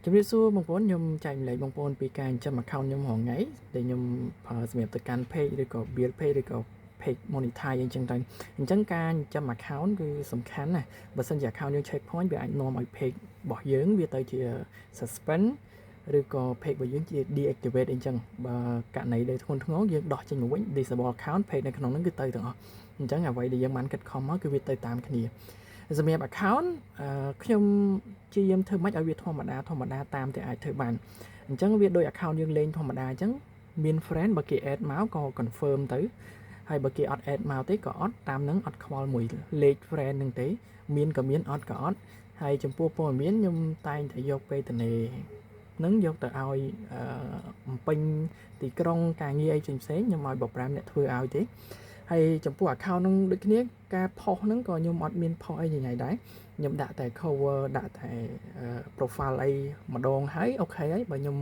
ជំរាបសួរបងប្អូនខ្ញុំចែករំលែកបងប្អូនពីការចិញ្ចឹម account ខ្ញុំរាល់ថ្ងៃដែលខ្ញុំប្រើសម្រាប់ទៅកាន់ page ឬក៏ build page ឬក៏ page monetize អីចឹងទៅអញ្ចឹងការចិញ្ចឹម account គឺសំខាន់ណាស់បើសិនជា account យើង check point វាអាចនាំឲ្យ page របស់យើងវាទៅជា suspend ឬក៏ page របស់យើងជា deactivate អីចឹងបើករណីដែលធ្ងន់ធ្ងរយើងដោះចេញមកវិញ disable account page នៅក្នុងហ្នឹងគឺទៅទាំងអស់អញ្ចឹងអ្វីដែលយើងបានគិតខំមកគឺវាទៅតាមគ្នាសម្រាប់ account ខ្ញុំព្យាយាមធ្វើម៉េចឲ្យវាធម្មតាធម្មតាតាមតែអាចធ្វើបានអញ្ចឹងវាដូច account យើងលេងធម្មតាអញ្ចឹងមាន friend បើគេ add មកក៏ confirm ទៅហើយបើគេអត់ add មកទេក៏អត់តាមនឹងអត់ខ្វល់មួយលេខ friend នឹងទេមានក៏មានអត់ក៏អត់ហើយចំពោះព័ត៌មានខ្ញុំតែងតែយកពេលតនេនឹងយកទៅឲ្យបំពេញទីក្រុងការងារអីផ្សេងៗខ្ញុំឲ្យបប្រាំអ្នកធ្វើឲ្យទេហើយចំពោះ account នឹងដូចគ្នាការផុសហ្នឹងក៏ខ្ញុំអត់មានផុសអីញញ៉ៃដែរខ្ញុំដាក់តែ cover ដាក់តែ profile អីម្ដងហើយ OK ហើយបើខ្ញុំ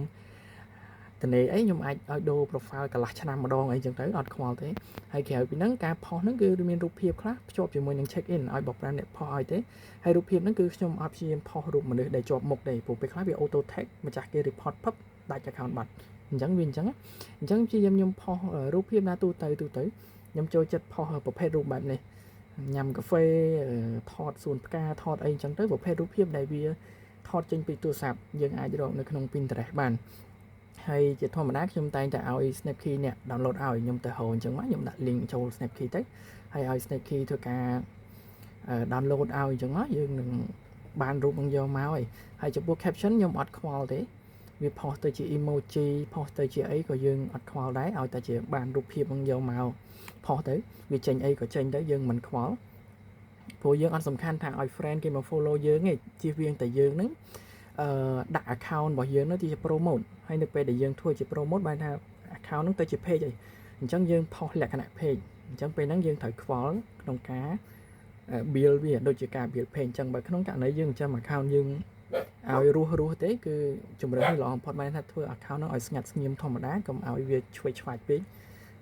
តនេអីខ្ញុំអាចឲ្យដូរ profile កន្លះឆ្នាំម្ដងអីចឹងទៅអត់ខ្វល់ទេហើយក្រៅពីហ្នឹងការផុសហ្នឹងគឺមានរូបភាពខ្លះភ្ជាប់ជាមួយនឹង check in ឲ្យបប្រាំអ្នកផុសឲ្យទេហើយរូបភាពហ្នឹងគឺខ្ញុំអត់ព្យាយាមផុសរូបមនុស្សដែលជាប់មុខទេព្រោះពេលខ្លះវា auto tag ម្ចាស់គេ report ផឹបដាច់ account បាត់អញ្ចឹងវាអញ្ចឹងអញ្ចឹងព្យាយាមខ្ញុំផុសរូបភាពណាទូទៅទូទៅខ្ញុំចូលចិត្តផុសប្រភេទរូបបែបនេះញ៉ាំកាហ្វេថតសួនផ្កាថតអីអញ្ចឹងទៅប្រភេទរូបភាពដែលវាថតចេញពីទូរស័ព្ទយើងអាចរកនៅក្នុង Pinterest បានហើយជាធម្មតាខ្ញុំតែងតែឲ្យ Snapkey អ្នក download ឲ្យខ្ញុំទៅហៅអញ្ចឹងមកខ្ញុំដាក់ link ចូល Snapkey ទៅហើយឲ្យ Snapkey ធ្វើការ download ឲ្យអញ្ចឹងមកយើងនឹងបានរូបនឹងយកមកហើយហើយចំពោះ caption ខ្ញុំអត់ខ្វល់ទេវាផុសទៅជា emoji ផុសទៅជាអីក៏យើងអត់ខ្វល់ដែរឲ្យតែជាបានរូបភាពនឹងយកមកផុសទៅវាចេញអីក៏ចេញទៅយើងមិនខ្វល់ព្រោះយើងអត់សំខាន់ថាឲ្យ friend គេមក follow យើងទេជៀសវាងតែយើងហ្នឹង ដាក់ account របស់យើងនោះជា promote ហើយនៅពេលដែលយើងធ្វើជា promote បានថា account នោះទៅជា page អីអញ្ចឹងយើងផុសលក្ខណៈ page អញ្ចឹងពេលហ្នឹងយើងត្រូវខ្វល់ក្នុងការ build វាដូចជាការ build page អញ្ចឹងបើក្នុងករណីយើងចាំ account យើងឲ្យរស់រស់ទេគឺជំរឿននេះល្អបំផុតបានថាធ្វើ account ហ្នឹងឲ្យស្ងាត់ស្ងៀមធម្មតាកុំឲ្យវាឆ្វេងឆ្វាយពេក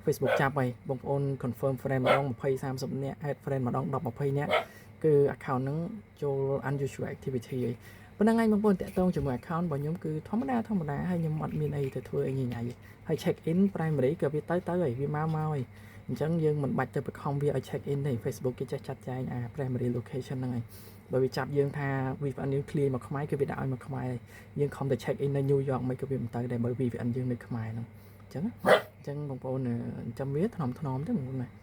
Facebook ចាប់ហើយបងប្អូន confirm friend ម្ដង20 30នាក់ add friend ម្ដង10 20នាក់គឺ account ហ្នឹងចូល unusual activity ហើយប៉ុណ្ណឹងឯងបងប្អូនតាក់ទងជាមួយ account របស់ខ្ញុំគឺធម្មតាធម្មតាហើយខ្ញុំអត់មានអីទៅធ្វើអីញញ៉ៃហើយ check in primary ក៏វាទៅទៅហើយវាមកមកហើយអញ្ចឹងយើងមិនបាច់ទៅបខំវាឲ្យ check in ទេ Facebook គេចេះចាត់ចែងអា primary location ហ្នឹងហើយបើវាចាប់យើងថា VPN យើង clear មកខ្មែរគឺវាដាក់ឲ្យមកខ្មែរហើយយើងខំទៅ check in នៅ New York មិនក៏វាមិនទៅដែរបើ VPN យើងនៅខ្មែរហ្នឹងអញ្ចឹងអញ្ចឹងបងប្អូនចាំវាថ្នមថ្នមទៅបងប្អូនណា។